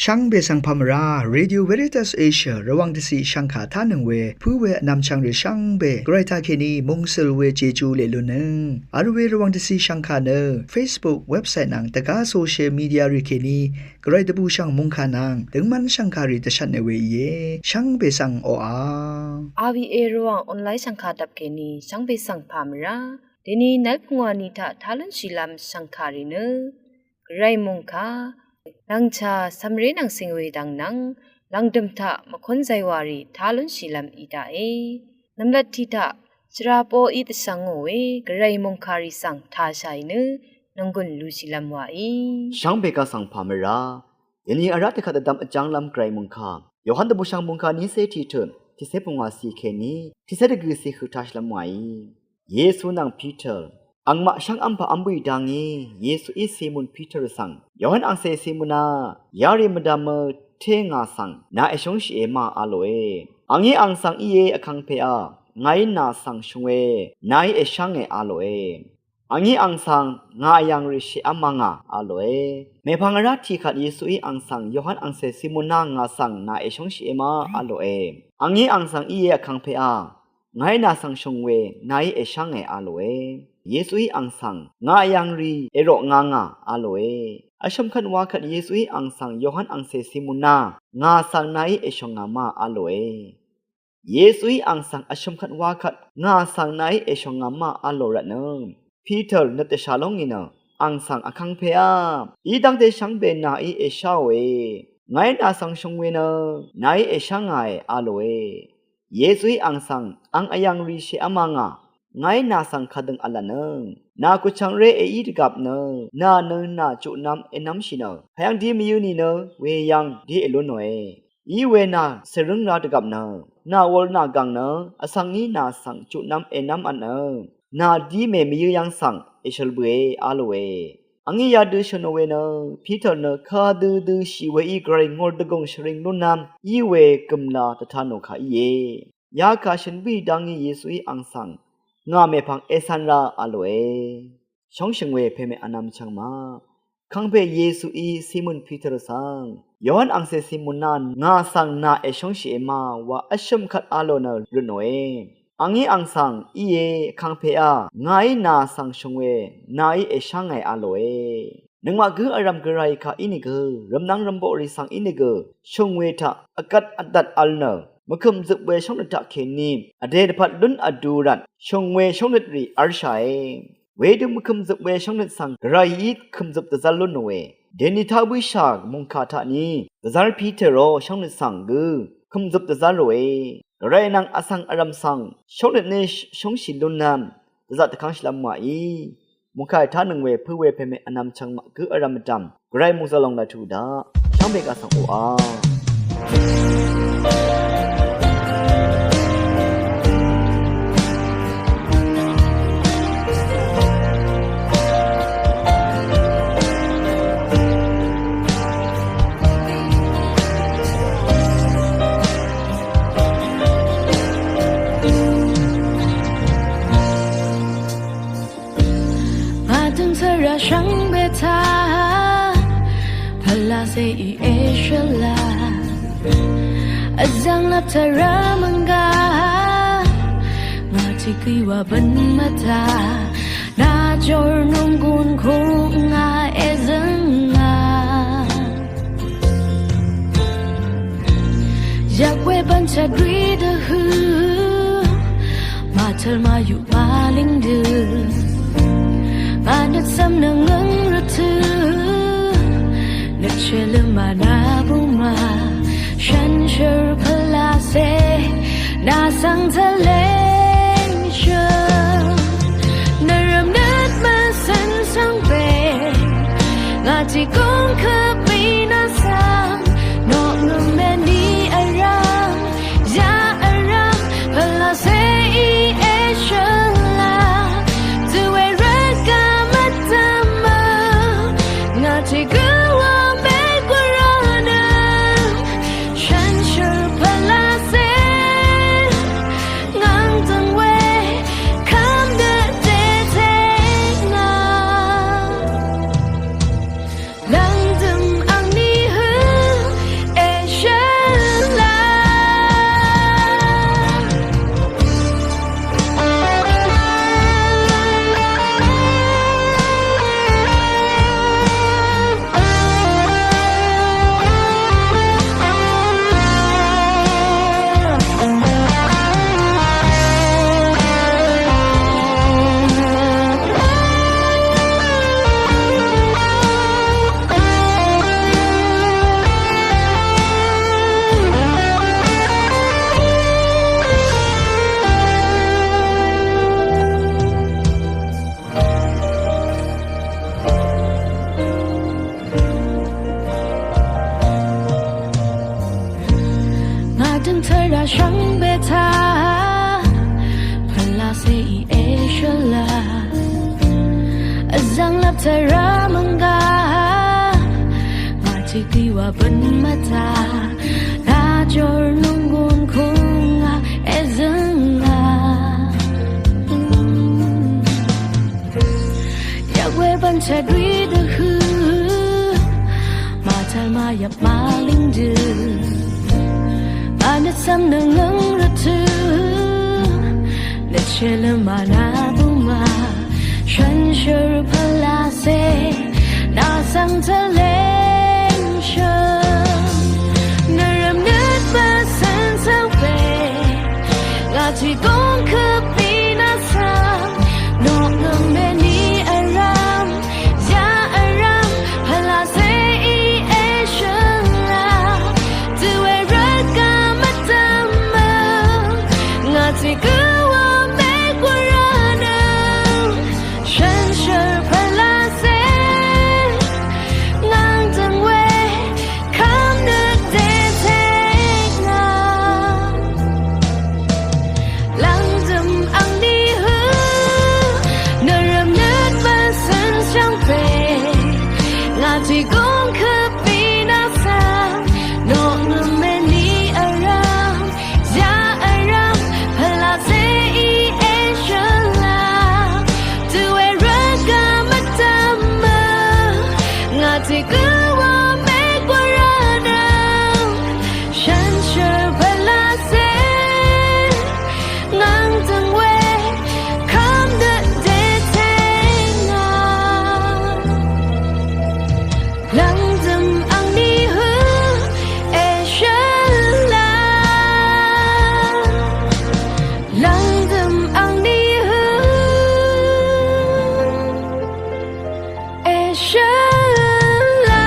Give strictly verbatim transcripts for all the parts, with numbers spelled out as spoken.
Shvngbe svng pà mvrá, Radio Veritas Asia Rvwàng dvciq shvngkà tánøng we pǿ we vnvmchvng rì shvngbe Gvray taqkèní mungsøl we Jeju leq lunnøng vl we Rvwàng dvciq shvngkà nø Facebook, website nvng dvgá social media rì kèní Gvray dvbùshv̀ng mòngkà nvng døngmv́n shv̀ngkàrì dvshvtne we íe. Shvngbe svng oqà. R V A Rvwàng online shv̀ngkà dvp kèní shvngbe svng pà mvrá. Dèní nvlpungwà ni taq tá lúnshìlv́m shv̀ngkàrì nø Gvray mòngkà, nv̀ngchà cv̀mré nvng cìng we dvng nvng lv̀ngdø̀m taq mvkún zaywàrì tá lúnshìlv́m í daqe. Nv̀mlat tiq taq shvra poqí dvshvngò we Gvray mòngkàrì svng tashàì nø nònggùn lushìlv́m wàí. Shvngbe kaq svng pà mvrá. Dèní vrá dvkvt dvdvm vjv́nglv́m Gvray mòngkà Yohan dvbùshv̀ng mòngkà nícé tiqtø̀m tiqcé pungwàcì kèní tiqcé dvgø̀cì høq tashìlv́m wàí. Yesu nvng Peter. Angmaq shvngv́m pà v́m bǿì dangí Yesuí Simun Peter svng, Yohan angcè Simunà, yarì mvdv̀mø té ngà svng nà èshóngshìe ma a lòe. Angí ang svng íe, Vkangpeà, ngàí nà svng shùng we nàí èshv́nge a lòe. Angí ang svng ngà vyv̀ngrì shèv́m ma ngà a lòe. Mèpvng vrá tiqkvt Yesuí ang svng, Yohan angcè Simunà, ngà svng nà èshóngshìe ma a lòe. Angí ang svng íe, Vkangpeà, ngàí nà svng shùng we nàí èshv́nge a lòe. Yesuí ang svng, ngà vyv̀ngrì èrò ngà ngà a lòe. Vshø̀m kvt wa kvt Yesuí ang svng Yohan angcè Simunà, ngà svng nàí èshv̀ngà ma a lòe. Yesuí ang svng vshø̀m kvt wa kvt ngà svng nàí èshv̀ngà ma a lò rvtnø, Peter nøt dvshà lóngì nø ang svng, Vkangpeà, í dv́ngte shvngbe nàí èsháòe. Ngàí nà svng shùng we nø nàí èshv́ngàe a lòe. Yesuí ang svng, ang vyv̀ngrì shèv́m ma ngà, ngàí nà svng kadøng v̄l lvtnøng, nà kutchvngré èí dvgvp nø, nà nø nà chutnv̄m ènv́mshì nø, hayv́ng dí mvyǿ nìnø weyv̄ng dí èlúnòe. Iwe nà cèrǿng rá dvgvp nø, nà wul nà gv̀ng nø, vsvng ngí nà svng chutnv̄m ènv́mvtnø, nà dí mèmvyǿ yv́ng svng èshøl bø̀e a lòe. Angí yadø shø̀nò we nø, Peter nø kadødø shì weí Gvray ngùr dvgùng shvring lúnv̄m í we gø̀mla dvta nò kà íe. Yakà shø̀n bǿì dangí Yesuí ang svng, ngà mèpvng ècv̄n ra a lòe. Shóngshø̀ng we pèmè vnvm chvngmaq. Kangpe Yesuí Simun Peter svng, Yohan angcè Simunà, ngà svng nà èshóngshìe ma wa vshø̀m kvt a lò nø røtnòe. Angí ang svng íe, Kangpeà, ngàí nà svng shùng we nàí èshv́nge a lòe. Nøngmaq gǿ vrv̀m gvray kaq ínìgø, rvmnvng rvmboqrì svng ínìgø, shùng we taq vgvt vdvt v̄l nø, mvkø̀m zøp we shóngnøt taqkèní vdè dvpvt lún vdu rvt shùng we shóngnøtrì v̄lshàe. Wedø mvkø̀m zøp we shóngnøt svng Gvrayí kø̀m zøp dvzv́r lúnòe. Dèní tá bǿshà mòngkà taqni dvzv́r Peterò shóngnøt svng gø kø̀m zøp dvzv́r ròe. Gvray nvng vsvng vrv̀m svng shóngnøt nø shóngshì lúnv̄m dvzaq dvkv́ngshìlv́m wàí. Mòngkà ètánøng we pø̄ we pèmè vnvm chvngmaq gǿ vrv̄m mvdv̀m Gvray mòngzø̀l lòng laq tuq daq shvngbe kaq svng oqà. Mvdøng tvrà shvngbe taq pvlacè í èshøla. Vzv̀ng lap tvrà mvnga ngà tiq gø̀y wa bv̀n mvtaq. Nà jor nunggun kung ngà èzø̀nga. Yak we bv̀n chadwi dvhø màtøl màyuq màlíng dø. Ngà nøt cv̀m nøngøng rvtø nøt shèløm mànà buma. Shànshér pvlacè nà svng tvleng shø. Nvrvm nøt mvcvn svngbe ngà tiq gong kvbì nà svng. Noqngø̀m mèní vrvm ya vrvm pvlacè í èshøla. Dø we rvt gø mvdv̀mø ngà tiq gø wa mègwara nø. Shànshér pvlacè ngv̀ng døng we kv́m dø dètè ngà. Nà Vrá shvngbe taq pvlacèí èshøl la, vzv̀ng lvp tvrá mvnggà ngà tiqdí wa bøn mvtaq, lajor nunggun kung ngà èzø̀ng la. Yvk we bv̀n taq dvwi dvhø, màtaq màyvp màlíng dø, mànøt cv̀m nøngøng rvtø, nøt shèløm mànà bùmà, shànshér pvlacè, nà svng tvleng shø̀n, nvrvm nøt mvcø̀n svng pè, ngà tiq góng køp bì nà svng, nokngø̀m mèní vrvm, yà vrvm, pvlacèí èshøl la, dø we rvt gø mvdv̀m mø, ngà tiq gǿ wa mèk wa rvnø, shànshér pvlacè, ngv̀ng dø̀ng we, kv́m nøt dètèk ngà. Lv̀ngdø̀m angní hø, nvrvm nøt mvcø̀n shvngpè, ngà tiq góng køp bì nà svng, nokngø̀m mèní vrvm, yà vrvm, pvlacèí èshøl la, dø we rvt gø mvdv̀m mø, ngà tiq gǿ wa mèk wa rvnø, shànshér pvlacè, ngv̀ng dø̀ng we, kv́m nøt dètèk ngà. Lv̀ngdø̀m angní hø, èshøl la. Lv̀ngdø̀m angní hø, èshøl la.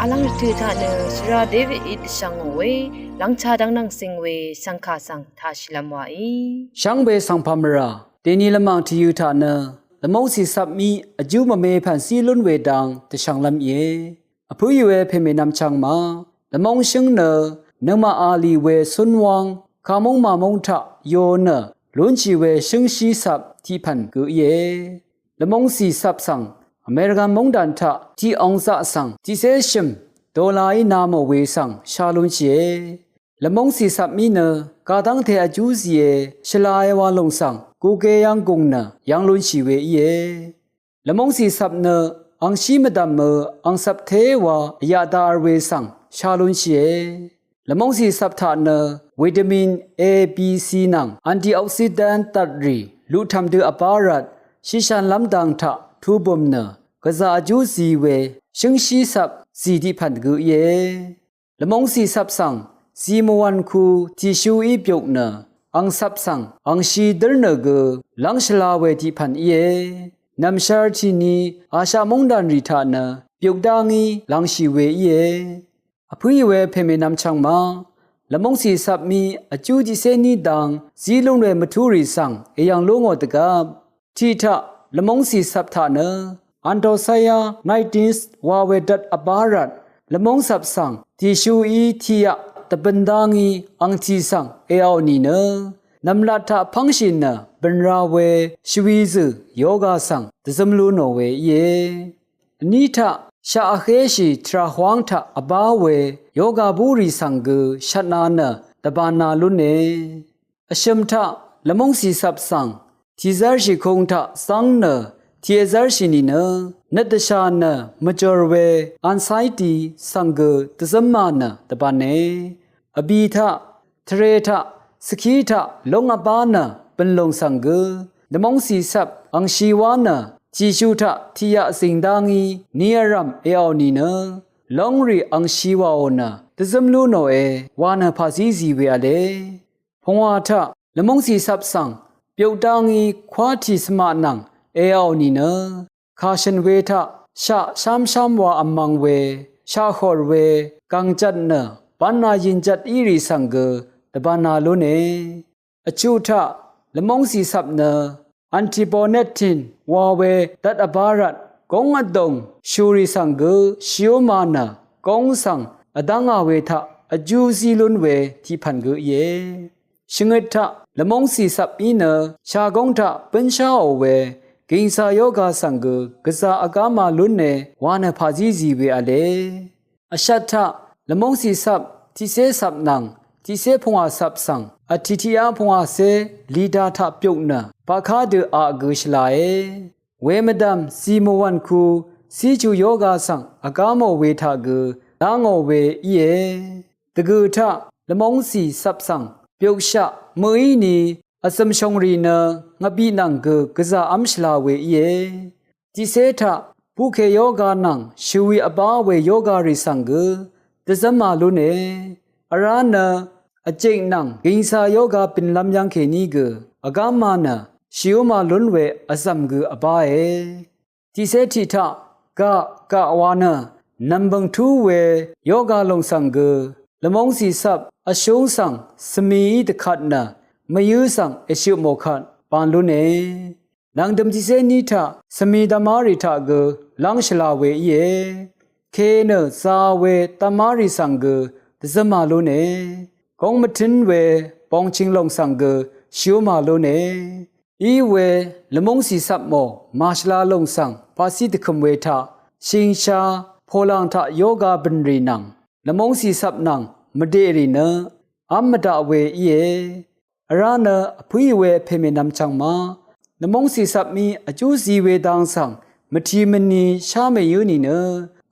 Vlv́ng rvtø̀ taq nø shvra Davidí dvshvngò we lv́ngchá dv́ng nvng cing we shv̀ngkà svng taq shìlv́m wàí. Shvngbe svng pà mvrà dèni lvmàng tvyø̄ taq nø lvmóngcì cvp mí vjú mvme pv̀n zí lún we dang dvshvnglv́m íe. Vpǿì we pèmè nvmchvng ma lvmóngshǿng nø nøngmaq a lì we cúnwáng kamúng màmúng taq yo nø lúnshì we shǿngshí cvp tiq pv̀n gø íe. Lvmóngcì cvp svng Amerikan móngdàn taq tiq ong zaq svng tiqcé shø̀m dolaí na mò we svng shá lúnshìe. Lvmóngcì cvp mí nø kadv́ngte vjú zìe shvlae wa lòng svng gugē yv́ng gùng nø yv́ng lúnshì we íe. Lvmóngcì cvp nø angshí mvdv̀mø angcvp té wa vyaq dar we svng shá lúnshìe. Lvmóngcì cvp taq nø vitamin A, B, C nvng antioxidant dvtrì luqtv̀m dø vbá rvt shìshv̀nlv́m dang taq tubø̀m nø gvzà vjú zi we shǿngshí cvp zì tiq pv̀n gø íe. Lvmóngcì cvp svng zì mvwv̀n ku tìshuí byuk nø angcvp svng angshi dǿr nø gø lv́ng shvla we tiq pv̀n íe. Nv̀mshvr tìni Asha móngdànrì taq nø byuk dá ngí lv̄ngshì we íe. Vpǿì we pèmè nvmchvng ma lvmóngcì cvp mí vjú tiqcé ní dang zí lún we mvtúrì svng èyv̀ng lú ngò dvgvp tiq taq lvmóngcì cvp taq nø anthocyanides wa we dvt vbá rvt lvmóngcvp svng tìshuí tiqyaq dvbøn dá ngí angtì svng èaò nìnø nv̀mlat taq pv́ngshì nø bø̀n ra we shvwi zø̀ yoga svng dvzǿm lú nò we íe. Vní taq shaq vhéshì tvrà hwáng taq vbá we yoga búrì svng gø shvtna nø dvbāna lúne. Vshø̀m taq lvmóngcì cvp svng tìzv́rshì kung taq zv́ng nø tìezv́rshì nìnø nøt dvshà nø mvjòr we anxiety svng gø dvzǿma nø dvbāne. Vbì taq, tvre taq, svkí taq lóng vbá nø bø̀nlùng svng gø lvmóngcì cvp angshi wá nø tìshu taq tiqyaq zìng dá ngí ni vrv̀m èaò nìnø lóngrì angshi wàò nø dvzǿm lú nòe wa nø pàzí zì we v̄le. Pungwà taq lvmóngcì cvp svng byuk dá ngí kwá tì svmaq nvng èaò nìnø kàshø̀n we taq shaq shámshám wa vmvng we shaqhòr we gàngjvt nø bv́na yìnjvt írì svng gø dvbāna lúne. Vchuq taq lvmóngcì cvp nø antiponetin wa we dvt vbá rvt góng vdòng shùrì svng gø shìúma nø góng svng vdv́ngà we taq vjú zí lún we tiqpv̀n gø íe. Shvngøt taq lvmóngcì cvp í nø shagóng taq bǿnsháò we gìngsa yoga svng gø gvzà vgáma lúne wa nø pàzí zì we v̄le. Vshvt taq lvmóngcì cvp tiqcé cvp nvng tiqcé pungwà cvp svng vtì tiqyá pungwàcé lìda taq pyuk nø paqká dø aq gø shvlae. Wemvdv̀m zì mvwv̀n ku cíchu yoga svng vgámò we taq gø lángò we íe. Dvgø̀ taq lvmóngcì cvp svng pyukshaq mø̀íni vzø̀mshòngrì nø ngvbiq nvng gø gvzà v́m shvla we íe. Tiqcé taq buqke yoga nvng shø̀wì vbá we yogarì svng gø dvzv́ma lúne. Vrá nø vjik nvng gìngsa yoga bø̀nlv́m yv́ng kèní gø vgáma nø shìúma lún we vzv̀m gø vbáe. Tiqcé tiq taq gaq gaq wa nø nv̀mbø̀ng tú we yoga lòng svng gø lvmóngcì cvp vshúng svng svmìí dvkvt nø mvyǿ svng èshøpmò kvt ban lúne. Nv̀ngdø̀m tiqcé ní taq svmì dvmárì taq gø lv́ng shvla we íe. Ke nø za we dvmárì svng gø dvzv́ma lúne. Góng mvtǿn we bongching lòng svng gø shìúma lúne. Í we lvmóngcì cvpmò màshvla lòng svng paqcí dvkø̀m we taq shìngsha polang taq yoga bø̀nrì nvng lvmóngcì cvp nvng mvdeqrì nø v́m mvdaq we íe. Vrá nø vpǿì we vpè mènvm chvngma lvmóngcì cvpmí vjú zi we dang svng mvtì mvni shá mèyǿ nìnø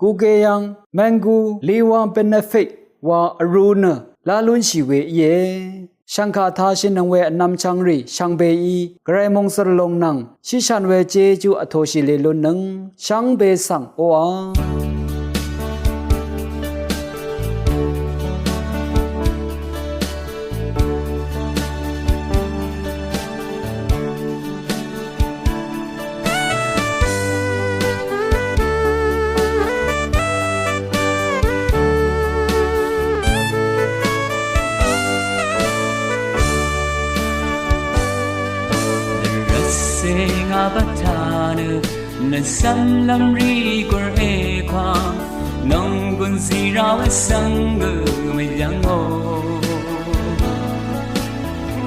gugeyv̄ng mvngu liwang benefit wa vrū nø lá lúnshì we íe. Shv̀ngkà tāshì nøng we vnvm chvngrì shvngbeí gvray mòngsø̀r lòng nvng shíshàn we jejú vtōshì lelún nøng shvngbe svng oqà. Rvcè ngà bvtà nø nvcv́mlv́m rì gùr èkwà nònggùn zì ra we svng gø mvyv́ngò.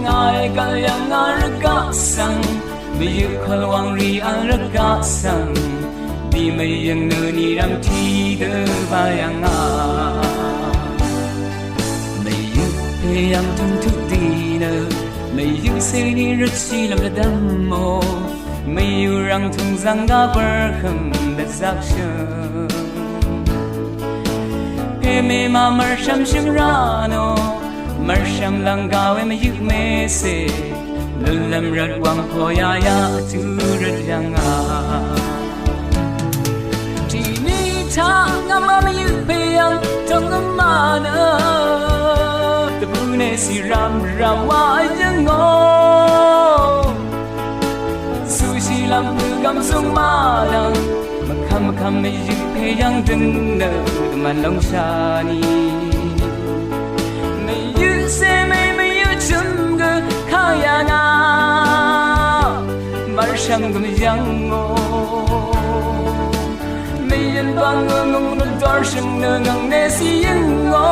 Ngà ègv̀l yv̀ng ngà rvgaq svng mvyøq kvl wvng rì vl rvgaq svng dì mvyøng nø nì rv̀m tiq dø ba yv̀ngà. Mvyøq pè yv̀ng tø̀m tuq dì nø mvyøq cè nì rvtshì lv̀m dvdv̀mò. Mvyøq rv̀ng tùng zv̀ng gaq bv̀rhø̀m dvzvkshø̀m. Pè mèmà mv̀rshv̀m shø̀m rá nò mv̀rshv̀m lv̀ng gaq we mvyøq mèsè. Lùnlv̀m rvt wv̀ng pò yaya vtú rvt yv̀ngà. Tìní taq ngàmá mvyøq pè yv̀ng tø̀ng vmà nø dvbù nècì rv̀m rv̀m wa yv̀ngò. Sushi lv̀m pø̀gv̀m zungmà dv̀ng mvkvm mvkvm mvyøq pè yv̀ng døng nø dvmvn lóngshà nì. Mvyøq cè mèí mvyøq chø̀m gø kayà ngà mv̀rshv̀m gø mvyv̀ngò. Mvyøn bv̀ng ø ngøng nø dv́rshø̀ng nø ngv̀ng nècì yǿngò.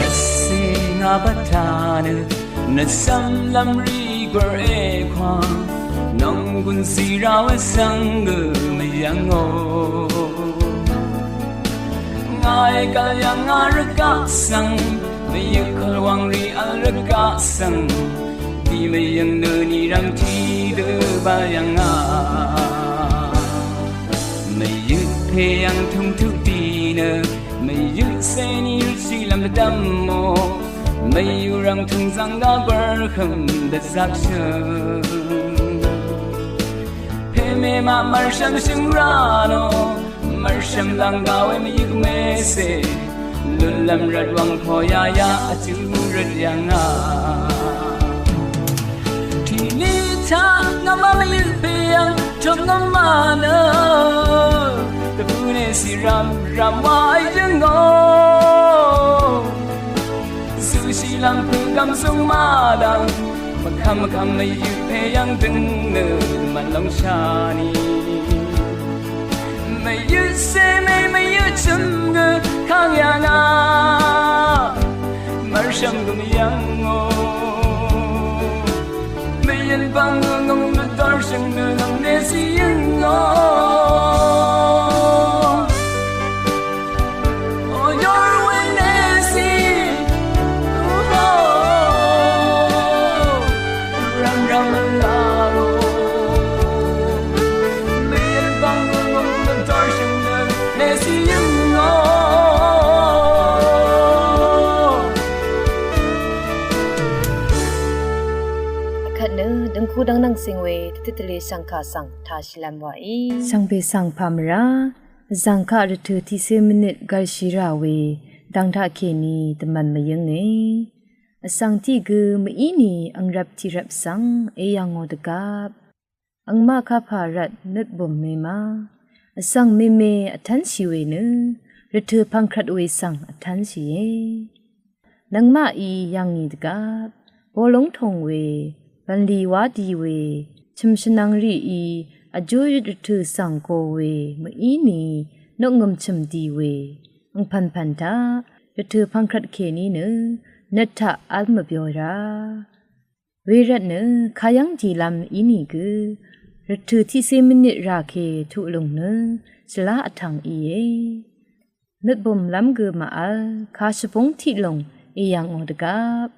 Rvcè ngà bvtà nø nvcv́mlv́m rì gùr èkwà nònggùn zì ra we svng gø mvyv́ngò. Ngà ègv̀l yv̀ng ngà rvgaq svng mvyøq kvl wvng rì vl rvgaq svng dì mvyøng nø nì rv̀m tiq dø ba yv̀ngà. Mvyøq pè yv̀ng tùng tuq dì nø mvyøq cè nì rvtshì lv̀m dvdv̀mò. Mvyøq rv̀ng tùng zv̀ng gaq bv̀rhø̀m dvzvkshø̀m. Mèmaq mv̀rshv̀m shø̀ng rá nò, mv̀rshv̀m lv̀ngà we mvyøq mèsè, lùnlv̀m rvt wv̀ng pò yaya vtø̀ røt yv̀ngà. Tiqní taq ngv̀má mvyøq pè yv̀ng tø̀m ngv̀má nø, dvbù nèsì rv̀m rv̀m wa yø̀ngò. Zuqshì lv̀m pø̀gv̀m zúng màdv̀ng, mvkvm mvkvm mvyøq pè yv̀ng dø̀ng nø, dvmvt lóngshà nì. Mvyøq cé mè mvyøq chø̀m gø kang yv̀ngà, mv̀rshv̀m gø mvyv̀ngò. Mvyøn bv̀ng gø ngø̀ng mvdv̀r shø̀ng nø ngv̀ng nèsì yø̀ngò. Akvt nø døngku dvngnvng sing we tvtvt tvle shvngkà svng tashìlvm wàí. Shvngbe svng pà mvrá. Vzv̀ng kaq rvtø̀ tiqcé mvnit gv̄lshì rà we dv̀ng taqkèní dvmv̀n mvyǿnge. Vsv̀ng tiq gø mvíni angrvp tiqrvp svng èyv̀ngò dvgvp. Angmaq kapà rvt nøtbùm mema. Vsv̀ng meme vtv́nshì we nø rvtø̀ pv̀ngkrvt we svng vtv́nshìe. Nøngmaqí yv̀ngì dvgvp, bolúng tòng we, bv̀nlì wá di we, chø̀m shvnvng rìí vjú yøt rvtø̀ svng go we, mvíni noqngø̀m chø̀m di we, angpv̀npv̀n taq, rvtø̀ pv̀ngkrvt kèní nø, nøt taq v́l mvbyo rá. Wervtnø, kayv́ng dìlv́m ínìgø, rvtø̀ tiqcé mvnit rà ke tuq lùng nø, shvlá vtv̀ng íe. Nøtbùmlv́m gø màvl, kashvbúng tiq lòng èyv̀ngò dvgvp.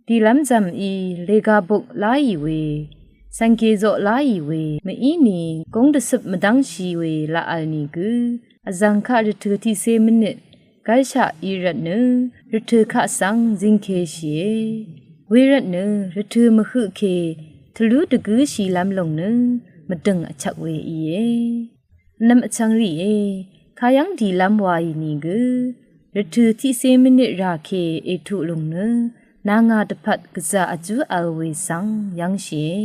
Dìlv́m zv̀mí, lèga buk láì we, cv̀ngke zoq láì we, mvíni, gúng dvcøp mvdv́ngshì we laq vl nìgø, vzv̀ng kaq rvtø̀ tiqcé mvnit, gv́lshaq í rvtnø, rvtø̀ kaq svng zingkeshìe. Wervtnø, rvtø̀ mvhøq ke, tvlú dvgǿshìlv́m lòng nø, mvdø̀ng vchvk we íe. Vnvm vchvng rìé, kayv́ng dìlv́m wàì nìgø, rvtø̀ tiqcé mvnit rà ke ètuq lùng nø, nanga dvpvt gvzà vjú vl we svng yv́ngshìe.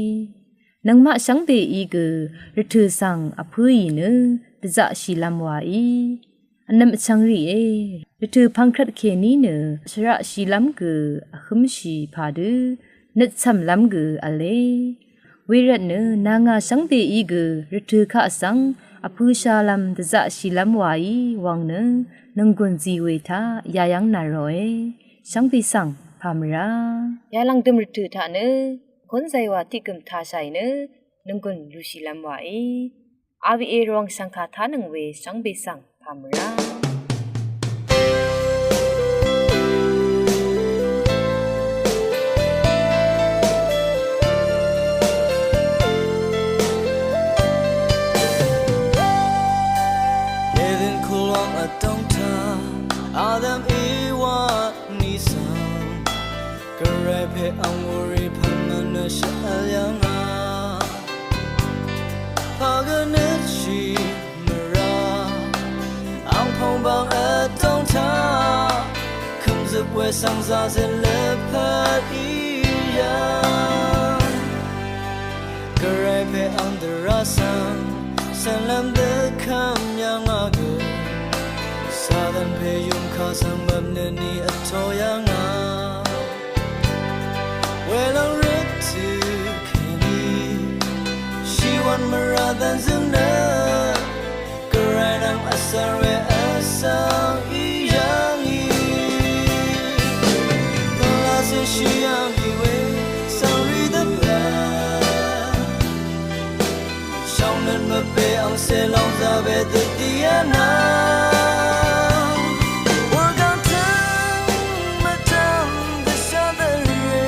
Nøngmaq shvngbeí gø, rvtø̀ svng vpǿì nø, dvzaqshìlv́m wàí. Vnvm vchvng rìé, rvtø̀ pv̀ngkrvt kèní nø, shvraqshìlv́m gø, vhǿmshì pàdø, nøtcv̀mlv́m gø v̄le. Wervtnø nanga shvngbeí gø rvtø̀ kaq svng vpø̄shalv́m dvzaqshìlv́m wàí wvng nø nònggùn zì we taq yayv́ng nà ròe. Shvngbe svng pà mvrá. Yalv̀ngdø̀m rvtø̀ taq nø kónzaywa tiq gø̀m tashàì nø nònggùn lushìlv́m wàí. A B A Rvwàng shv̀ngkà tánøng we shvngbe svng pà mvrá. Eden kulwang vtóng taq Adam Ewa ni svng Gvray pè ang wuri pv̀n mvnø shvl yv̀ngà. Pagø nøtshì mvrá ang pòngbang vtóng taq kø̀mzøp we svng zazøt lvpat í yv̀ng. Gvray pè ang dvrá svng cv̀nlv́m dvkvm yv̀ngà gø Satan pè yùmkà svng mvpnø ni vtō yv̀ngà. Welòng røt tø̄ kèní shìwv̀n mvrá dv̀nzø̀m nø Gvray nvng vsvr we vsvng í yv̀ngì. Pvlacè shì yv̀ngì we svng rì dvpvt Shvngnøt mvpè angcè lòng zaqbe dvdì vnvng. Wurgvng tøng mvdvm dvshá dvre.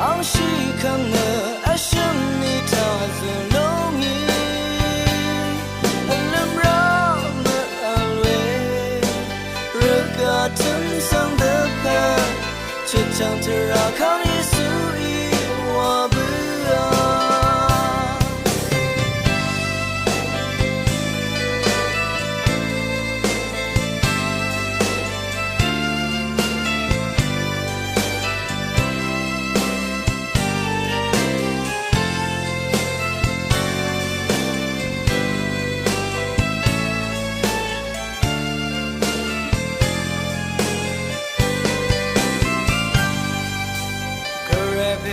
Angshì kvng nø vshø̀m mì taq zø̀ lúngì. Vlø̀m rá mvvl we. Rvgaq tø̀m svng dvpvt Chøtchvng tvrà kang Yesuí wa bǿà.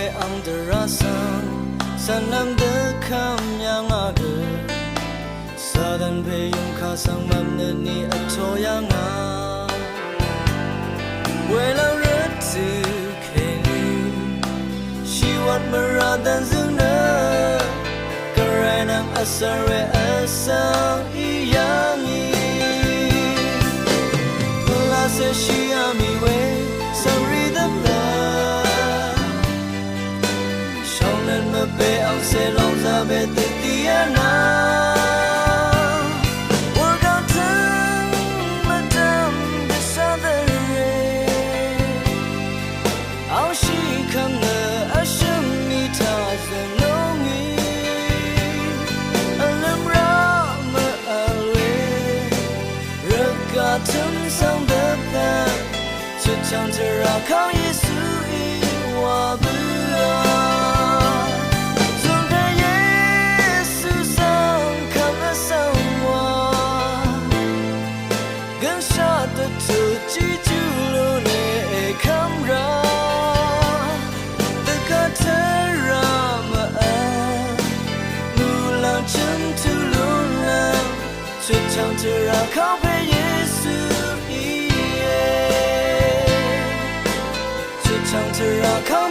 Ang dvrá svng cv̀nlv́m dvkvm yv̀ngà gø Satan pè yungkà svng mv̀mnøt ni vtō yv̀ngà. Welv́ng rvtø̀ kèní shìwvt mvrà dv̀nzø̀ng nø Gvray nvng vsv̀r we vsv̀ng í yv̀ngì. Lacè shìá mì we svng rì dvpvt shvnglvt mvpè angcè lòngzà pè dø dìá nà. Wurgvng tø̀ng mvdv̀m dvshá dvre. Angshì kv̀ng nø vshø̀m mì taq zø̀n lúngì. Vlø̀m rá mvvl we rvgaq tø̀m svng dvpvt chutchv̀ng tvrà kaq Yesuí wa bǿà. Zùn pè Yesu svng kvt vsvng wa gøngshaq dvtut tiqjú lú lè èkv́m rá. Dvgvt tvrà mvvl muqlàng chø̀m tù lúnlv́m chutchv̀ng tvrà kaq pè Yesu íe. Chutchv̀ng tvrà kaq